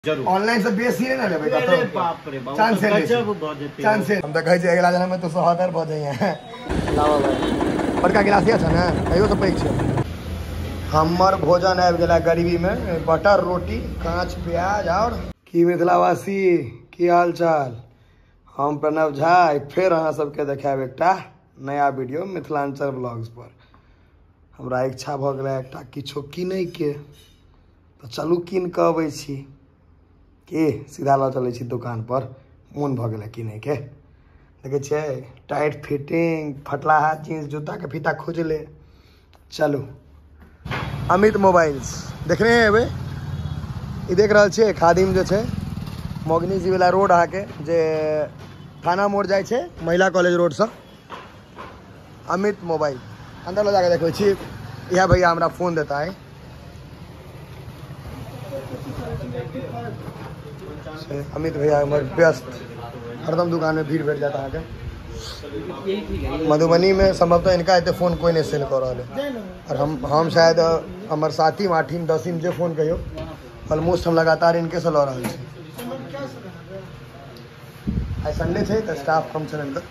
जरूर। ऑनलाइन से बेसी नहि ने लेबै। अरे बाप रे बाप, चांसे नहि गजब भऽ जेतै। चांसे। हम तऽ कहै छियै अगिला जनम मे तो सहोदर भऽ जइहे। लावा भाई बड़का गिलासिया छ ने, कहियो तऽ पैघ छै। हमर भोजन आबि गेला गरीबी में, बटर रोटी, काँच प्याज। और की मिथिलावासी, की हाल चाल? हम प्रणव झा फेर अहाँ सबके देखायब एकटा नया वीडियो मिथिलांचल ब्लॉग्स पर। हमरा इच्छा भऽ गेलै एकटा किछो किनैके, तऽ चलू कीन कऽ अबै छी। की सीधा लऽ चलै छी दुकान पर, मोन भऽ गेलै किनैके। देखै छियै टाइट फिटिंग फटलाहा जींस, जूताके फीता खुजले। चलू अमित मोबाइल्स देखने हेबै, ई देख रहल छियै खादिम जे छै मोगनी जी वाला रोड, अहाँके जे थाना मोड़ जाइ छै महिला कॉलेज रोडसँ। अमित मोबाइल अंदर लऽ जाके देखबै छी। इएह भैया हमरा फोन देता है। अमित भैया हमर व्यस्त, हरदम दुकान में भीड़ भेट जाता अहाँके। मधुबनी में संभवतः इनका एते फोन कोई नहीं सेल कऽ रहल है। और हम शायद हमर 7वीं 8वीं 10वीं जे फोन कहियो ऑलमोस्ट हम लगातार इनके से लऽ रहल छी। आइ संडे छै तऽ स्टाफ कम छै इनकर।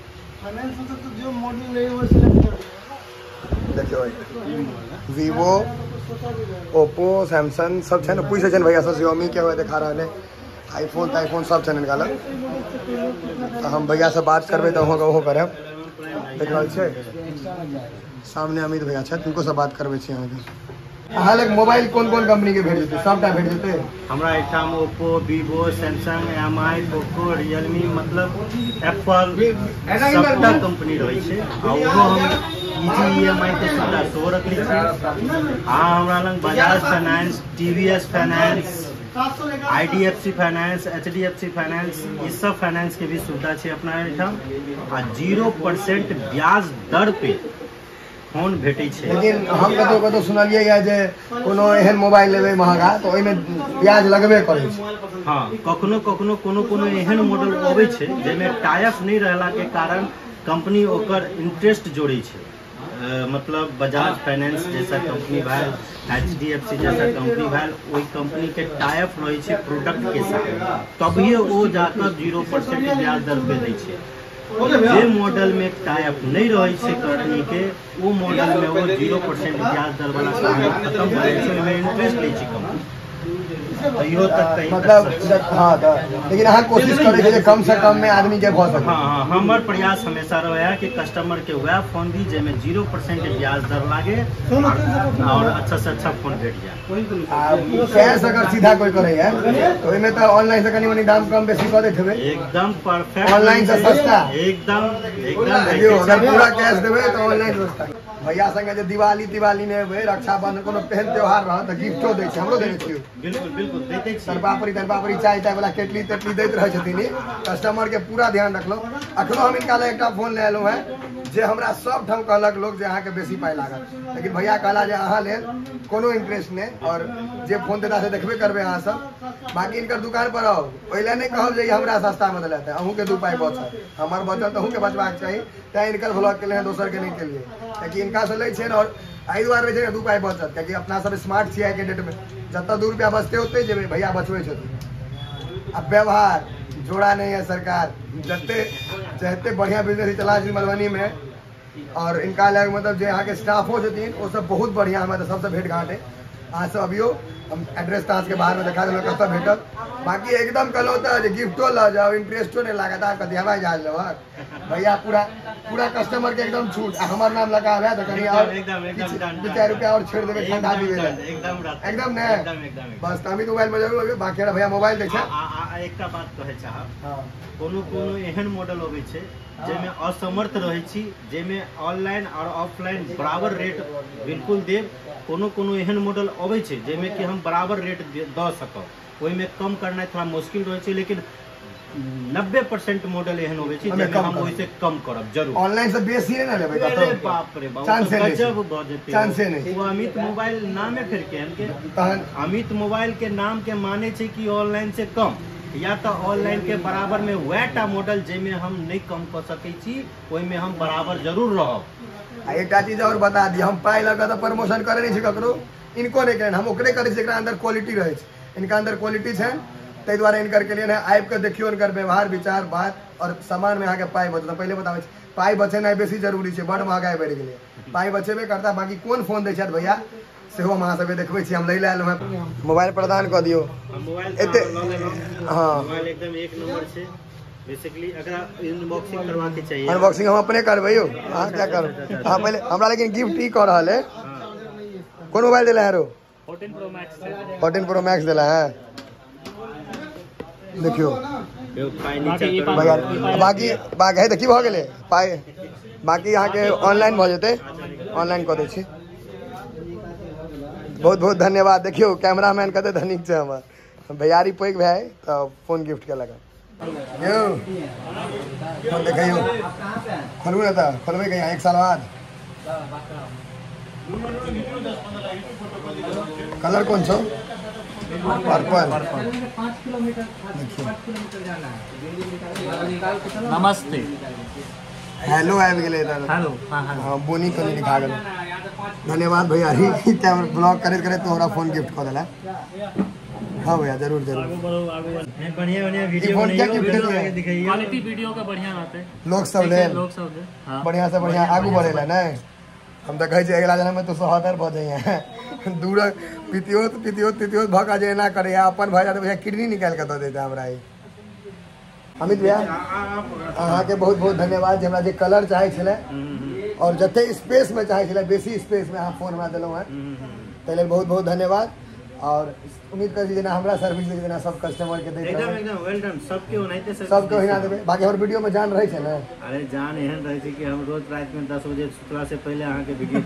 देखियौ वीवो, ओप्पो, सैमसंग सब छै ने। पूछि छै भैया सब Xiaomi के हुए देखा रहल है, आईफोन ताईफोन सब छै इनका लग। तऽ हम भैया से बात करबै तऽ ओहो करब। देख रहल छियै सामने अमित भैया छथि, हुनको से बात करबै छी। अहाँके अहाँ लग मोबाइल कोन कोन कंपनी के भेट जेतै? सबटा भेट जेतै हमरा एहिठाम। Oppo, Vivo, Samsung, M I, Poco, Realme, मतलब एप्पल, सबटा कंपनी रहै छै। आ ओहो हम इजी EMI के सुविधा सेहो रखने छी। अहाँ हमरा लग Bajaj finance, TVS finance, IDFC finance, HDFC finance, ई सब फाइनेंस के भी सुविधा छै अपना एहिठाम। आ 0% ब्याज दर पे फोन भेटै छै। लेकिन हम कतौ कतौ सुनलियै या जे कोनो एहन मोबाइल लेबै महगा तऽ ओहिमे ब्याज लगबे करै छै। हाँ, कखनो कखनो कोनो कोनो एहन मॉडल अबै छै जाहिमे टाइप नहि रहलाके कारण कंपनी ओकर इंटरेस्ट जोड़ै छै। मतलब बजाज फाइनेंस जैसा कंपनी भेल, HDFC जैसा कंपनी भेल, ओहि कंपनी के टाइप रहै छै प्रोडक्ट के साथ, तभिए ओ जाकर 0% ब्याज दर पे दै छै। जे मॉडल में टाइप नहीं रहै छै कंपनी के, ओ मॉडल में ओ 0% ब्याज दर वाला कहानी खत्म भऽ जाइ छै, ओहिमे इंटरेस्ट लै छै कंपनी। तैयो तक कहीं मतलब हाँ, तऽ लेकिन अहाँ कोशिश करै छियै जे कम से कम में आदमी के भऽ सकै। हाँ हाँ, हमर प्रयास हमेशा रहे है कि कस्टमर के वएह फोन दी जाहिमे 0% ब्याज दर लागे और अच्छा से अच्छा फोन भेट जाए। आ कैश अगर सीधा कोई करैया तऽ ओहिमे तऽ ऑनलाइन से कनि मनि दाम कम बेसी कऽ दैत हेबै। एकदम परफेक्ट। ऑनलाइन से सस्ता। एकदम एकदम। देखियौ अगर पूरा कैश देबै तऽ ऑनलाइन सस्ता। भैया संगे जे दिवाली तिवाली में एबै, रक्षाबंधन, कोनो एहन त्योहार रहत तऽ गिफ्टो दै छै। हमरो देने छियै। बिल्कुल बिल्कुल, दैते छी। सरपापड़ी तरपापड़ी, चाय ताय वाला केटली तेटली दैत रहै छथिन। कस्टमर के पूरा ध्यान रखलहुँ। अखनो हम इनका लग एकटा फोन लए एलहुँ हेँ जे हमरा सब ठाम कहलक लोक जे अहाँके बेसी पाइ लागत, लेकिन भैया कहला जे अहाँ लेल कोनो इंटरेस्ट नहि, और जे फोन देता से देखबे करबै अहाँ सब। बाकी इनकर दुकान पर आउ, ओहि लए नहि कहब जे ई हमरा सस्तामे देलथि है। अहूँके 2 पाइ बचत, हमर बचत अहूँके बचबाक चाही। तैँ इनकर ब्लॉग केलियै हँ, दोसरके नहि केलियै, कियाकि इनकासँ लै छियनि और एहि दुआरे लै छै 2 पाइ बचत, कियाकि अपना सब स्मार्ट छियै आइके डेटमे, जतऽ 2 रुपया बचतै ओतहि जेबै। भैया बचबै छथिन। आ व्यवहार जोड़ा नहीं है सरकार, जते जते बढ़िया बिजनेस चला छै मधुबनी में। और इनका लग मतलब जे अहाँके स्टाफो छथिन ओ सब बहुत बढ़िया, हमरा तऽ सबसँ भेट घाट है। अहाँ सब अबियो, हम एड्रेस तऽ अहाँके बाहरमे देखा देलहुँ कतऽ भेटत। बाकी एकदम कहलहुँ तऽ जे गिफ्टो लऽ जाउ, इंटरेस्टो नहि लागत अहाँके। हवाई जहाज लेबक भैया, पूरा पूरा कस्टमर के एकदम छूट। आ हमर नाम लगा आबै तऽ कनि और एकदम एकदम किछु 2-4 रुपया और छोड़ि देबै ठंडा पीबै लए। एकदम एकदम ने एकदम एकदम। बस तऽ अमित मोबाइल में जरूर अबियौ। बाकी हमरा भैया मोबाइल दै छै। आ एकटा बात कहै चाहब। हाँ। कोनो कोनो एहन मॉडल अबै छै जाहिमे असमर्थ रहै छी, जाहिमे ऑनलाइन और ऑफलाइन बराबर रेट बिल्कुल देब। कोनो कोनो एहन मॉडल अबै छै जाहिमे कि हम बराबर रेट दऽ सकब, ओहिमे कम करनाइ थोड़ा मुश्किल रहै छै, लेकिन 90% मॉडल एहन अबै छै ओहिमे जाहिमे कम हम करब। ओहिसँ कम करब जरूर। ऑनलाइन से बेसी नहि ने लेबै। अरे बाप रे बाप, चांसे नहि। गजब भऽ जेतै। चांसे नहि। ओ अमित मोबाइल नामे फेर केहन के तहन अमित मोबाइल के नाम के माने छै कि ऑनलाइन से कम या तऽ ऑनलाइन के बराबर में वएह टा मॉडल जाहिमे हम नहि कम कऽ सकै छी, ओहिमे हम बराबर जरूर रहब। आ एकटा चीज और बता दी, हम पाइ लऽ कऽ तऽ प्रमोशन करै नहि छी ककरो, इनको नहि करें, हम ओकरे करै छी जकरा अंदर क्वालिटी रहै छै। इनका अंदर क्वालिटी छनि। ताहि दुआरे हिनकर केलियनि हेँ। आबि कऽ देखियौ हिनकर व्यवहार विचार बात और सामानमे अहाँके पाइ बचत। पहिले बताबै छी, पाइ बचेनाइ बेसी जरूरी छै, बड़ महगाइ बढ़ि गेलै, पाइ बचेबे करता। बाकी कोन फोन दै छथि भैया सेहो हम अहाँ सबके देखबै छी। हम लै लए आयल हँ, मोबाइल प्रदान कऽ दियौ। मोबाइल एते हाँ मोबाइल एकदम एक नंबर छै। बेसिकली एकरा अनबॉक्सिंग करबाके चाहिए। अनबॉक्सिंग हम अपने करबै यौ, अहाँ क्या करब। हाँ पहिले हमरा लेकिन गिफ्ट ई कऽ रहल है। कोन मोबाइल देला है रो? 14 Pro Max। 14 Pro Max देला है। देखियौ भैया, बाकी बाकी है तऽ की भऽ गेलै पाइ, बाकी अहाँके ऑनलाइन भऽ जेतै, ऑनलाइन कऽ दै छी। बहुत बहुत धन्यवाद। देखियौ कैमरामैन कते धनिक छै हमर, भैयारी पैघ भाय तऽ फोन गिफ्ट केलक। यौ फोन देखियौ, खोलू ने तऽ खोलबै कहिया, 1 साल बाद। कलर कौन छौ? पर्पल। देखियौ नमस्ते, हेलो आबि गेलै। हेलो हाँ बोनी कनी लिखा गेलै। धन्यवाद भैया, कैमरा ब्लॉग करैत करैत तो हमरा फोन गिफ्ट कऽ देला। हाँ भैया जरूर जरूर। बढ़िया बढ़िया वीडियो फोन क्या गिफ्ट देलियै? क्वालिटी वीडियो का बढ़िया रहते, लोक सब लेल, लोक सब लेल बढ़िया से बढ़िया आगू बढ़ेला। नहीं हम तऽ कहै छियै अगिला जन्ममे तो सहोदर भऽ जाइए, दूर पितियोत पितियोत तितियोत भऽ कऽ जे एना करैए, अपन भऽ जाए भैया किडनी निकालि कऽ दऽ देतै हमरा। ई अमित भैया अहाँके बहुत बहुत धन्यवाद जे हमरा जे कलर चाहै छलै और जते स्पेसमे चाहै छलै बेसी स्पेसमे अहाँ फोन हमरा देलहुँ हेँ, ताहि लेल बहुत बहुत धन्यवाद। और उम्मीद करै छी जेना हमरा सर्विस दै जेना सब कस्टमर के दैत एकदम एकदम वेल डन, सबके ओनाहिते सबके ओहिना देबै। बाकी हमर वीडियो में जान रहै छै ने? अरे जान एहन रहै छै कि हम रोज राति में 10 बजे सुतला से पहले अहाँके वीडियो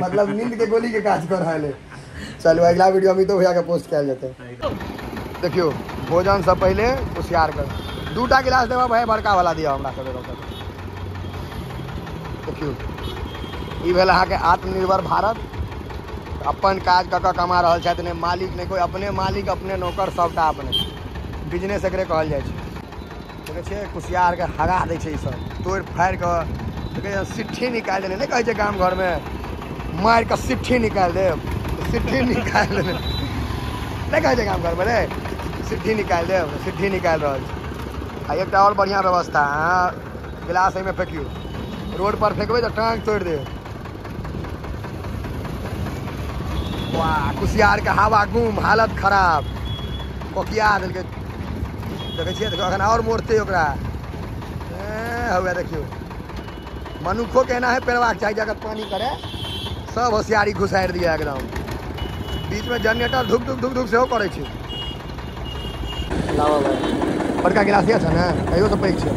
मतलब नींद के गोली के काज कर रहल है। चलू अगला वीडियो अमितो भैया के पोस्ट कयल जेतै। देखियौ भोजन से पहले कुसियार कर 2टा गिलास देबा भाई, बड़का वाला दिअ हमरा सब। देखियौ ई भेल अहाँके आत्मनिर्भर भारत, अपन काज कऽ कऽ कमा रहल छथि, नहि मालिक नहि कोइ, अपने मालिक अपने नौकर सबटा अपने, बिजनेस एकरे कहल जाइ छै। देखै छियै कुसियारके हगा दै छै ईसब, तोड़ि फाड़ि कऽ देखै सिट्ठी निकालि देने, नहि कहै छै गाम घरमे मारि कऽ सिट्ठी निकालि देब, सिट्ठी निकालि देने नहि कहै छै गाम घरमे रे, सिट्ठी निकालि देब, सिट्ठी निकालि रहल छै। आ एकटा आओर बढ़िआँ व्यवस्था, अहाँ गिलास एहिमे फेकियौ, रोड पर फेकबै तऽ टाँग तोड़ि देब। वाह कुसियार के हवा गुम, हालत खराब, कोकिया देलकै। देखै छियै अखन आओर मोड़तै ओकरा। हौवे देखियौ मनुखो के एना है पेरबाक चाही, जगत पानी करे सब होशियारी घुसारि दिया एकदम। बीच में जनरेटर धुक धुक धुक धुक सेहो करै छै। लावा भाई बड़का गिलास इएह छै ने, कहियो तऽ पैघ छै,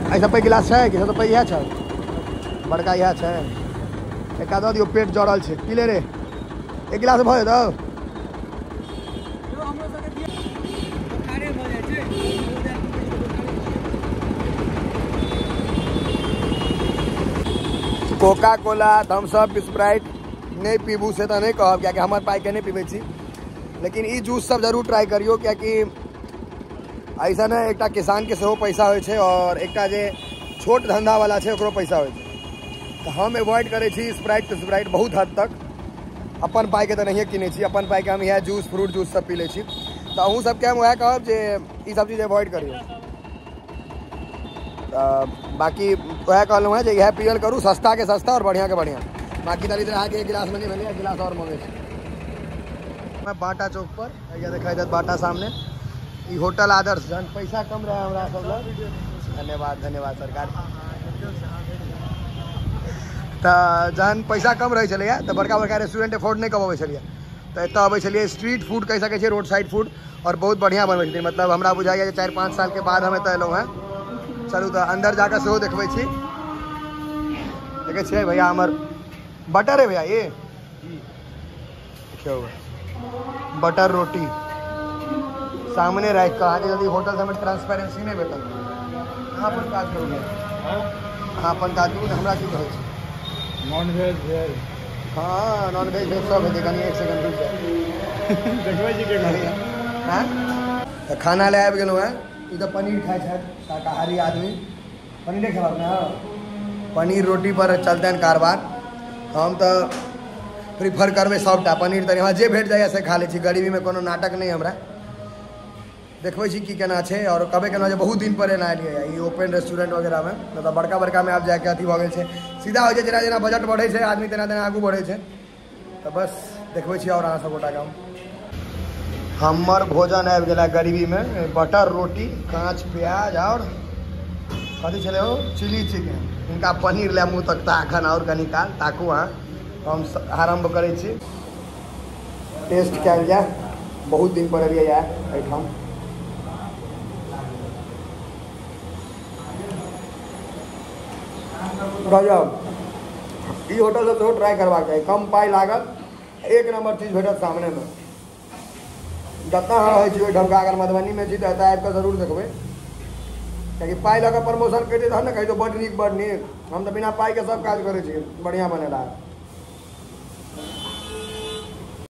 एहिसँ पैघ गिलास छै कि सबसँ पैघ इएह छै? बड़का इएह छै। एक दऽ दियौ, पेट जड़ल छै, पी ले रे, एक गिलास भऽ जेतौ। कोका कोला थम्सअप स्प्राइट नहि पीबू से तऽ नहि कहब, कियाकि हमर पाइके नहि पीबै छी, लेकिन ई जूस सब जरूर ट्राई करियौ, कियाकि ऐसा ने एकटा किसानके सेहो पैसा होइ छै और एकटा जे छोट धन्धावला छै ओकरो पैसा होइ छै। तऽ हम एवॉइड करै छी स्प्राइट स्प्राइट बहुत हद तक, अपन पाइके तऽ नहिए किनै छी, अपन पाइके हम इएह जूस फ्रूट जूस सब पी लै छी। तऽ अहूँ सबके हम वएह कहब जे ई सब चीज एवॉइड करियौ। तऽ बाकी वएह कहलहुँ हेँ जे इएह पियल करू, सस्ता के सस्ता और बढ़िआँ के बढ़िआँ। बाकी तऽ अहाँके एक गिलासमे नहि भेलै, एक गिलास आओर मँगै छी। बाटा चौक पर यहाँ देखाइ देत बाटा सामने ई होटल आदर्श, जहन पैसा कम रहै हमरा सब लग। धन्यवाद धन्यवाद सरकार। तऽ जहन पैसा कम रहै छलैए तऽ बड़का बड़का रेस्टोरेंट एफोर्ड नहि कऽ पबै छलियै, तऽ एतऽ अबै छलियै स्ट्रीट फूड कहि सकै छियै, रोड साइड फूड, और बहुत बढ़िआँ बनबै छथिन। मतलब हमरा बुझाइए जे 4-5 सालके बाद हम एतऽ एलहुँ हेँ। चलू तऽ अन्दर जाकऽ सेहो देखबै छी। देखै छियै भैया हमर बटर है भैया, ये देखियौ बटर रोटी सामने राखि कऽ अहाँके यदि होटल सबमे ट्रांसपेरेंसी नहि भेटत। अहाँ अपन काज करू ने, अहाँ अपन काज करू ने, हमरा की कहै छी? नॉन वेज भेज, हाँ नॉन वेज भेज सब हेतै। कनि एक सेकंड रुकि जाउ, देखबै छी के हँ। तऽ खाना लए आबि गेलहुँ हेँ। ई तऽ पनीर खाइ छथि, शाकाहारी आदमी, पनीरे खेबाक ने? पनीर रोटी पर चलतनि कारबार। हम तऽ प्रीफर करबै सबटा पनीर तनीर, हमरा जे भेट जाइए से खा लै छी। गरीबीमे कोनो नाटक नहि हमरा। देखबै छी की केना छै। आओर कहबे केलहुँ जे बहुत दिन पर एना एलियै ई ओपन रेस्टोरेंट वगैरहमे, मतलब बड़का बड़कामे आब जाके अथी भऽ गेल छै। सीधा होइ छै जेना जेना बजट बढ़ै छै आदमी तेना तेना आगू बढ़ै छै। तऽ बस देखबै छी आओर अहाँ सब गोटाके हम। हमर भोजन आबि गेला गरीबीमे, बटर रोटी, काँच प्याज आओर कथी छलै ओ चिली चिकन। हिनका पनीर लए मुँह तक एखन आओर कनी काल ताकू अहाँ। हम आरम्भ करै छी, टेस्ट कयल जाय। बहुत दिन पर एलियै एहिठाम। गजब, ई होटल सब सेहो ट्राई करबाक चाही। कम पाइ लागत, एक नंबर चीज भेटत सामनेमे। जतऽ अहाँ रहै छी ओहिठामका, अगर मधुबनीमे छी तऽ एतऽ आबि कऽ जरूर देखबै। कियाकि पाइ लऽ कऽ प्रमोशन करितै तहन ने कहितौ बड्ड नीक बड्ड नीक। हम तऽ बिना पाइके सब काज करै छी, बढ़िआँ बनेला।